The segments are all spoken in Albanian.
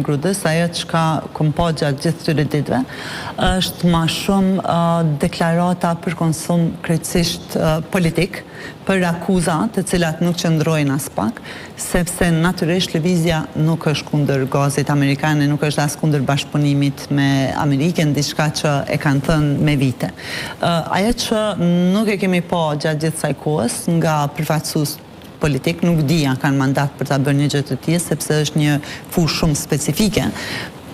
Përparim Grudës, ajo çka kom pa gjatë gjithë këtyre ditëve, është ma shumë deklarata për konsum krejtësisht politik, për akuza të cilat nuk qëndrojnë aspak, sepse natyrisht Lëvizja nuk është kundër gazit amerikan e nuk është as kundër bashkëpunimit me Amerikën, diçka që e kanë thënë me vite. Ajo që nuk e kemi pa gjatë gjithë kësaj kohës nga përfaqësues politik, nuk di a kanë mandat për ta bërë një gjë të tillë, sepse është një fushë shumë specifike,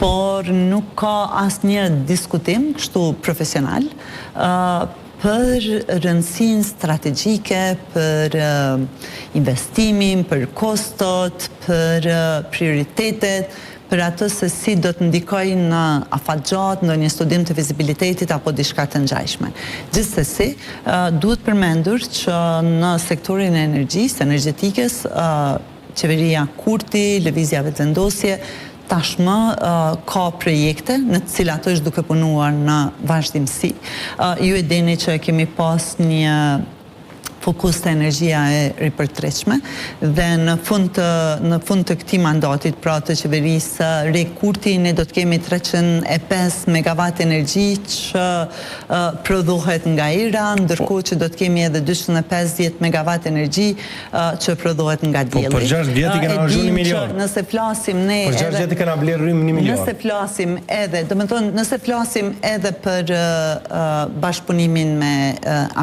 por nuk ka asnjë diskutim kështu profesional për rëndësinë strategjike, për investimin, për kostot, për prioritetet, për atë se si do të ndikojë në afatgjatë ndonjë studim të fizibilitetit apo diçka të ngjashme. Gjithsesi, duhet përmendur që në sektorin e energjisë, energjetikës, Qeveria Kurti, Lëvizja Vetëvendosje, tashmë ka projekte në të cilat është duke punuar në vazhdimësi. Ju e dini që kemi pas një fokus te energjia e ripërtëritshme dhe në fund të në fund të këtij mandatit, pra të qeverisë së re Kurti, ne do të kemi 305 megawatt energji që prodhohet nga era, ndërkohë që do të kemi edhe 250 megawatt energji që prodhohet nga po, dielli. Po për 6 vjet i kena harxhu 1 miliard. Nëse flasim ne edhe Për 6 vjet i kena blerë rrymë 1 miliard. Nëse flasim edhe, domethënë nëse flasim edhe për bashkëpunimin me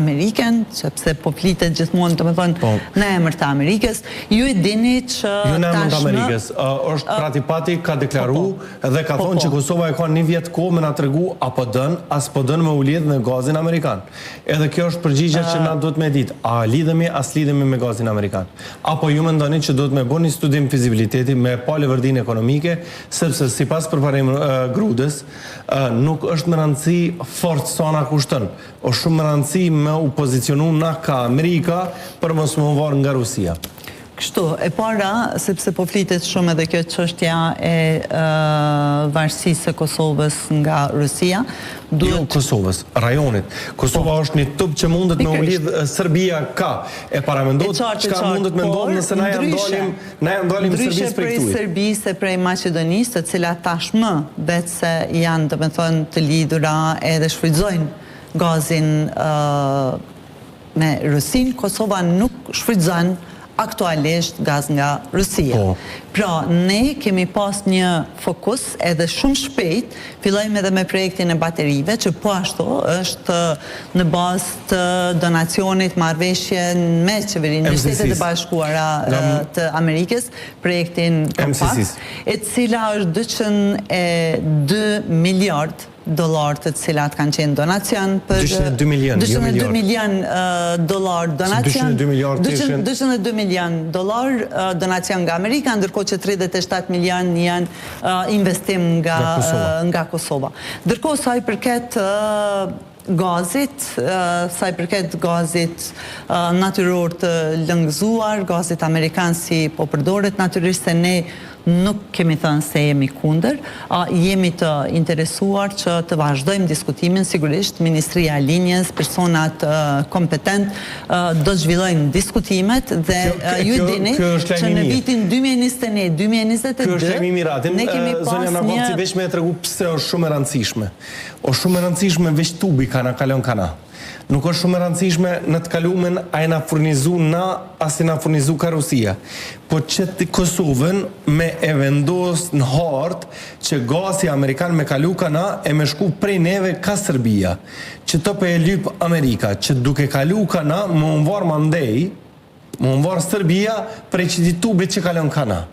Amerikën, sepse po flitet gjithmonë, domethënë po. në emër të Amerikës, ju e dini që Jo në emër të Amerikës, është Pratipati ka deklaru po, po. dhe ka thonë që Kosova e ka një vjet kohë me na tregu a po don, a s'po don me u lidh me gazin amerikan. Edhe kjo është përgjigja që na duhet me ditë, a lidhemi a s'lidhemi me gazin amerikan? Apo ju mendoni që duhet me bo një studim fizibiliteti, me pa leverdinë ekonomike, sepse sipas Përparim Grudës, nuk është me rëndësi fort sa na kushton, është shumë me rëndësi me u pozicionu na ka Amerika për mos me u varë nga Rusia. Kështu, e para, sepse po flitet shumë edhe kjo çështja e varësisë së Kosovës nga Rusia, duhet Jo Kosovës, rajonit. Kosova po. është një tub që mundet me u lidh Serbia ka. E paramendo çka mundet me ndodhë nëse na ja ndalim, na ja ndalim Serbisë prej këtu. Ndryshe prej Serbisë e prej Maqedonisë, të cilat tashmë veçse janë, domethënë, të lidhura edhe shfrytëzojnë gazin Me Rusinë, Kosova nuk shfrytëzon aktualisht gaz nga Rusia. Po. Pra, ne kemi pas një fokus edhe shumë shpejt, fillojmë edhe me projektin e baterive, që po ashtu është në bazë të donacionit, marrëveshje me qeverinë e Shtetet e Bashkuara të Amerikës, projektin Compact, e cila është 202 miliard dollarë të cilat kanë qenë donacion për 202 milion, jo 202 milion dollarë donacion 202 miliardë ishin 202 milion dollarë donacion nga Amerika, ndërkohë që 37 milion janë investim nga nga Kosova. Ndërkohë sa i përket gazit, sa i përket gazit natyror të lëngëzuar, gazit amerikan si po përdoret, natyrisht se ne nuk kemi thënë se jemi kundër, jemi të interesuar që të vazhdojmë diskutimin, sigurisht Ministria e Linjës, personat kompetent do të zhvillojnë diskutimet dhe ju e dini që në vitin 2021, 2022, ne kemi pas një... Veç me e tregu pse është shumë e rëndësishme. Osht shumë e rëndësishme veç tubi ka na kalon ka na. Nuk është shumë e rëndësishme në të kalumen a jena furnizu na a s'jena furnizu ka Rusia. Po që të Kosovën me e vendos në hartë që gazi amerikan me kalu ka na e me shku prej neve ka Serbia. Qëto po e lyp Amerika që duke kalu ka na me u varë mandej me u varë Serbia prej qëtij tubit që kalon ka na.